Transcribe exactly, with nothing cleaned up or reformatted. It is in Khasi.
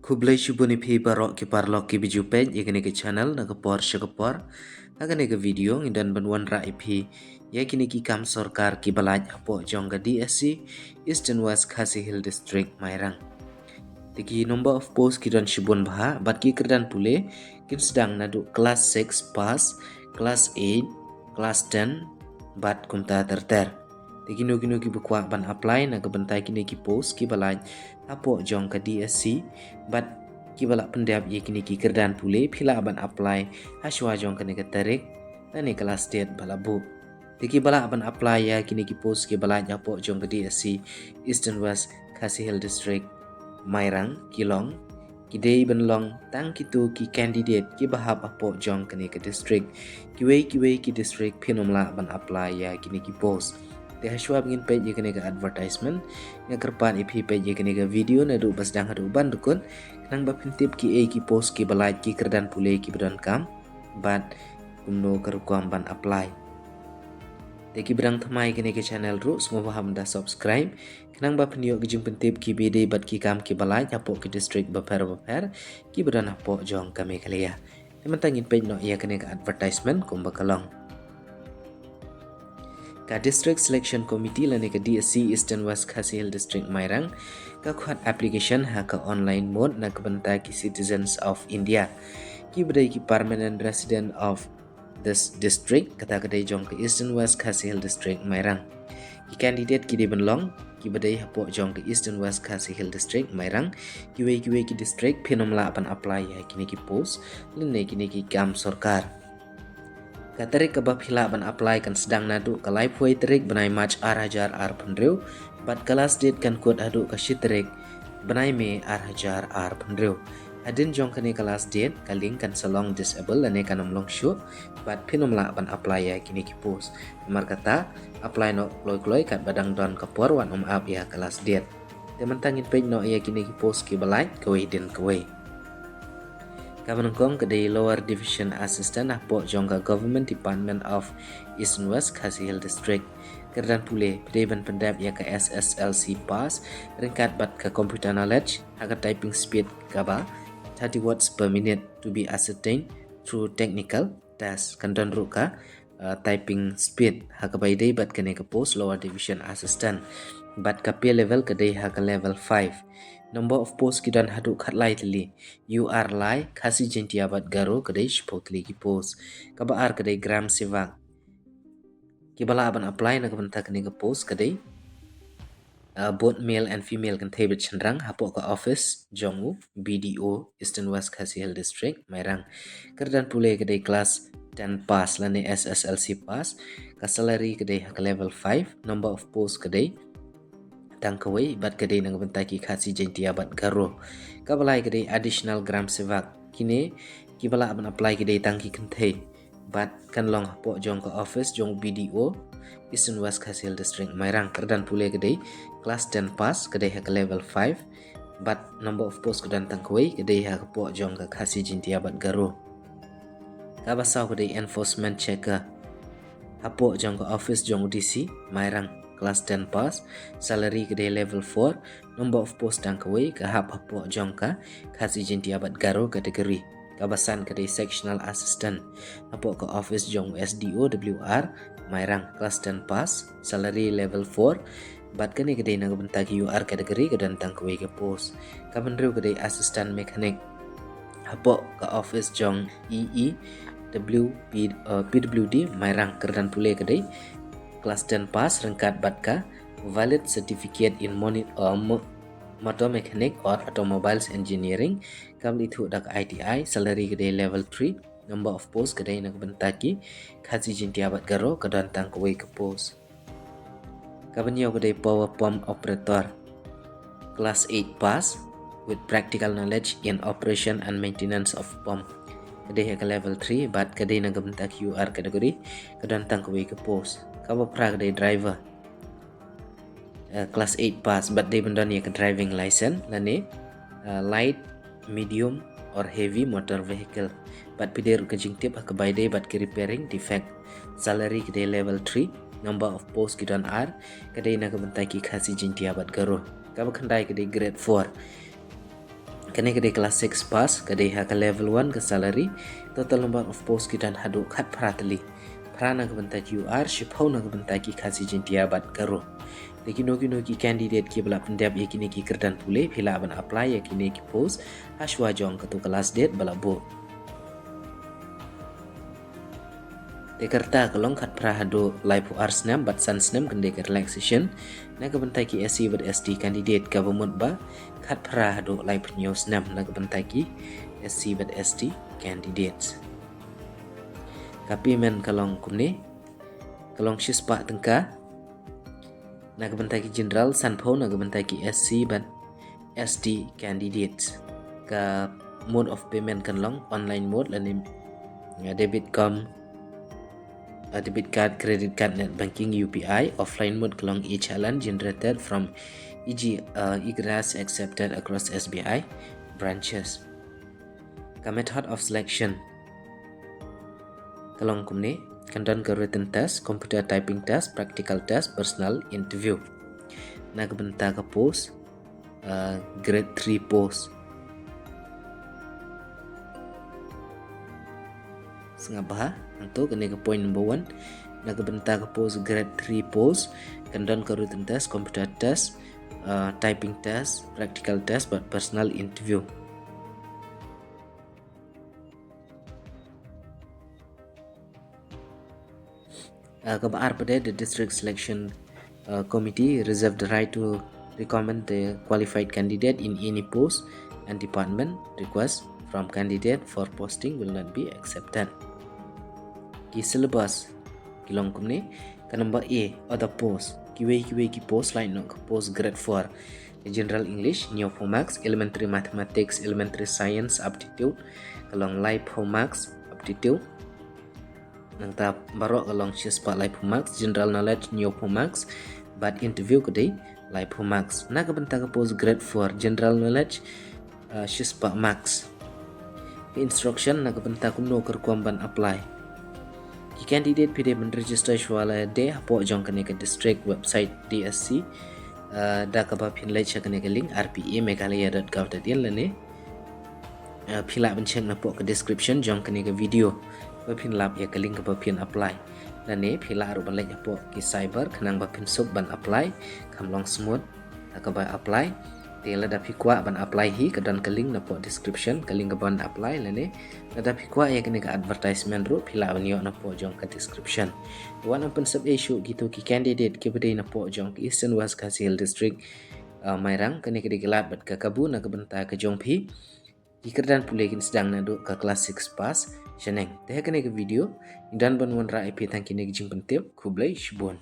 Khublei shibun ïa phi baroh ki paralok kiba ju peit ïa kane ka channel na ka por sha ka por. Ha kane ka video ngi don ban wanrah ïa phi ïa kine ki kam sorkar kiba lait hapoh jong ka D S C Eastern West Khasi Hills District, Mairang. Te ki number of post ki don shibun bha bad ki kyrdan pule kin sdang naduh class six pass, class eight, class ten bad kumta ter ter. Te kino kino kiba kwah ban apply na ka bynta kine ki post kiba lait hapoh jong ka D S C bad kiba lah pyndep ïa kine ki kyrdan pule, phi lah ban apply ha shuwa jong kane ka tarik lane ka last date ba la buh. Te kiba lah ban apply ïa kine ki post kiba lait hapoh jong ka D S C Eastern West Khasi Hills District, Mairang, ki long, ki dei ban long tang kito ki candidate kiba hap hapoh jong kane ka district. Kiwei kiwei ki district phin ym lah ban apply ïa kine ki post. Te ha shuwa ba ngin peit ïa kane ka advertisement, nga kyrpad ïa phi peit ïa kane ka video naduh ba sdang haduh ban dkut, khnang ba phin tip kiei ki post kiba lait, ki kyrdan pule kiba donkam bad kumno ka rukom ban apply. Te kiba dang thymmai kane ka channel ruh, sngewbha ban da subscribe khnang ba phin ïoh ki jingpyntip kiba ïadei bad ki kam kiba lait hapoh ki district bapher bapher kiba don hapoh jong ka Meghalaya. Te mynta ngin peit noh ïa kane ka advertisement kumba ka long. Ka District Selection Committee lane ka D S C Eastern West Khasi Hills District, Mairang, ka khot application ha ka online mode na ka bynta ki citizens of India kiba dei ki permanent resident of this district, kata ka dei jong ka Eastern West Khasi Hills District, Mairang. Ki candidate ki dei ban long kiba dei hapoh jong ka Eastern West Khasi Hills District, Mairang. Kiwei kiwei ki district phin ym lah ban apply ïa kine ki post lane kine ki kam sorkar. Ka tarik kaba phi lah ban apply kan sdang naduh ka laiphew tarik bnai March ar hajar arphew hynriew bad ka last date kan kut haduh ka shi tarik bnai May ar hajar arphew hynriew. Hadien jong kane ka last date, ka link kan sa long disable lane kan ym long shuh bad phin ym lah ban apply ïa kine ki post. Namar kata, apply noh kloi kloi katba dang don ka por, wat ym ap ïa ka last date. Te mynta ngin peit noh ïa kine ki post kiba lait kawei hadien kawei. Kaba nyngkong ka dei Lower Division Assistant hapoh jong ka Government Department of Eastern West Khasi Hills District. Kyrdan pule, phi dei ban pyndep ïa ka S S L C pass ryngkat bad ka computer knowledge ha ka typing speed kaba thirty words per minute to be ascertained through technical test. Kan don ruh ka uh, typing speed ha kaba ïadei bad kane ka post Lower Division Assistant. Bad ka pay level ka dei ha ka level five. Number of post ki don haduh khatlai tylli. U R lai, Khasi, Jaintia bad Garo ka dei shiphew tylli ki post. Kaba ar ka dei Gram Sevak. Kiba lah ban apply na ka bynta kane ka post ka dei uh, both male and female, kynthei bad shynrang, hapoh ka office jong u B D O Eastern West Khasi Hills District, Mairang. Kyrdan pule ka dei class ten pass lane S S L C pass. Ka salary ka dei ha ka level five, number of post ka dei tang kawei bad ka dei na ka bynta ki Khasi, Jaintia bad Garo. Kaba lai ka dei additional Gram Sevak. Kine kiba lah ban apply ki dei tang ki kynthei bad kan long hapoh jong ka office jong B D O Eastern West Khasi Hills District, Mairang. Kyrdan pule ka dei class ten pass, ka dei ha ka level five bad number of post ka don tang kawei, ka dei hapoh jong ka Khasi, Jaintia bad Garo. Kaba saw ka dei enforcement checker hapoh jong ka office jong D C, Mairang, class ten pass, salary ka dei level four, number of post tang kawei, ka hap hapoh jong ka Khasi, Jaintia bad Garo category. Kaba san ka dei sectional assistant hapoh ka office jong S D O W R, Mairang, class ten pass, salary level four. Bad kane ka dei na ka bynta ki U R category, ka don tang kawei ka post. Kaba hynriew ka dei assistant mechanic hapoh ka office jong E E W P, uh, P W D, Mairang. Kyrdan pule ka dei class ten pass ryngkat bad ka valid certificate in moni-, uh, mo-, motor mechanic or automobiles engineering, kaba la ithuh da ka I T I. Salary ka dei level three, number of post ka dei na ka bynta ki Khasi, Jaintia bad Garo, ka don tang kawei ka post. Kaba hynñiew ka dei power pump operator, class eight pass, with practical knowledge in operation and maintenance of pump. Ka dei ha ka level three bad ka dei na ka bynta ki U R category, ka don tang kawei ka post. Kaba phra ka dei driver, uh, class eight pass bad dei ban don ïa ka driving license lane, uh, light, medium or heavy motor vehicle. Bad phi dei ruh ka jingtip ha kaba ïadei bad ki repairing defect. Salary ka dei level three, number of post ki don ar, ka dei na ka bynta ki Khasi, Jaintia bad Garo. Kaba khyndai ka dei grade four, Kane ka dei class six pass, ka dei ha ka level one ka salary. Total number of post ki don haduh khatphra tylli. Phra na ka bynta ki U R, shiphew na ka bynta ki Khasi Jaintia bad Garo. Te kino kino ki candidate kiba la pyndep ïa kine ki kyrdan pule, phi lah ban apply ïa kine ki post hashwa jong kato ka last date ba la buh. Te ka rta ka long khatphra haduh laiphew ar snem bad san snem kan dei ka relaxation. Na ka bynta ki S C bad S T candidate kaba mut ba khatphra haduh laiphew hynñiew snem na ka bynta ki S C bad S T candidates. Ka payment ka long kumne, ka long shispah tyngka. Na ka bynta ki general, sanphew na ka bynta ki S C bad S T candidates. Ka mode of payment kan long online mode lane, uh, debit cum, uh, debit card, credit card, net banking, U P I. Offline mode ka long e-challan generated from e-G-, uh, eGRAS accepted across S B I branches. Ka method of selection ka long kumne, kan don ka written test, computer typing test, practical test, personal interview. Na ka bynta ka post, uh, grade three post. Sngap bha, hangto kane ka point number one. Na ka bynta ka post grade three post, kan don ka written test, computer test, uh, typing test, practical test bad personal interview. Uh, kaba ar pat, the district selection, uh, committee reserve the right to recommend the qualified candidate in any post and department. Request from candidate for posting will not be accepted. Ki syllabus ki long kumne, ka number A, other post, kiwei kiwei ki post, lait noh ka post grade four, general English, hynñiewphew marks, elementary mathematics, elementary science, aptitude, ka long laiphew marks, aptitude. Nangta baroh ka long shispah laiphew marks, general knowledge, hynñiewphew marks, bad interview ka dei laiphew marks. Na ka bynta ka post grade four, general knowledge, uh, shispah marks. Instruction na ka bynta kumno ka rukom ban apply. Ki candidate phi dei ban register shuwa lade hapoh jong kane ka district website D S C, uh, da kaba phin leit sha kane ka link R P A meghalaya dot gov dot in lane, uh, phi lah ban check napoh ka description jong kane ka video ba phin lap ïa ka link kaba phin apply. Lane phi lah ruh ban leit hapoh ki cyber khnang ba phin suk ban apply, kham long smooth ha kaba apply. Te lada phi kwah ban apply hi, ka don ka link napoh description, ka link kaba ban apply. Lane lada phi kwah ïa kane ka advertisement ruh, phi lah ban ïoh napoh jong ka description. Te wat nang pynsep ei shuh, kito ki candidate kiba dei napoh jong ka Eastern West Khasi Hills District, uh, Mairang, kane ka dei ka lad bad ka kabu na ka bynta ka jong phi. Ki kyrdan pule kin sdang naduh ka class six pass shaneng. Te ha kane ka video ngi don ban wanrah ïa phi tang kine ki jingpyntip. Khublei shibun.